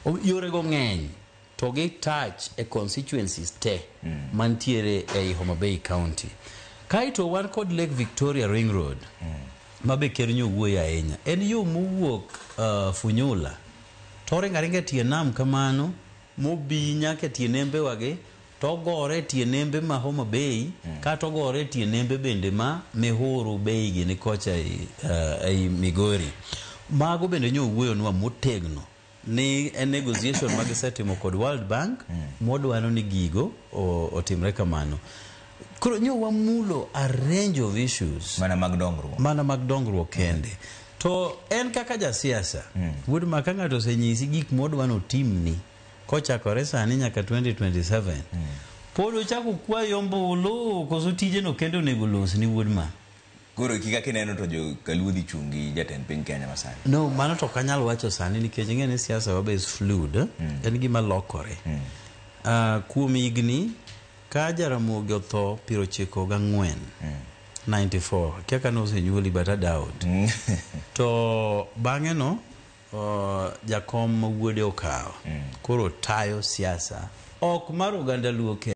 Yorego ng'eny to gi touch e constituencies te mantiere ei Homa Bay County. Kaeto wan kod Lake Victoria Ring Road ma be ker nyo wuoye ahinya. En yo mowuok Funyula to oringo aringa e tie nam kamano mobi nyaka e tie nembe wagi to ogore e tie nembe ma Homa Bay kata ogore e tie nembe bende ma Mihuru Bay gini kocha ei Migori. Mago bende nyo owuoyonwa motegno ni en negotiation ma gisetimo kod World Bank modwaro ni gigo otimre kamano. Koro nyo wamulo a range of issues mana mag dongruok. Mana mag dongruok kende. To en kaka jasiasa, wuod ma ka ng'ato osenyisi gik modwa notimni kochakore sani nyaka 2027, pod ochako kwayo ombulu koso tijeno kende onego losni wuod ma? Koro kika kineno to jo Kaluo dhi chung' gi jatend piny Kenya masani. No, mano to ok anyal wacho sani nikech ing'e ni siasa wa be is fluid, en gima lokore. Kuom higni ka Jaramogi otho 94, 94, akia ka nosenyuoli but I doubt. To bang'e no jakom ma wuode okawo. Koro tayo siasa ok mar oganda Luo kende.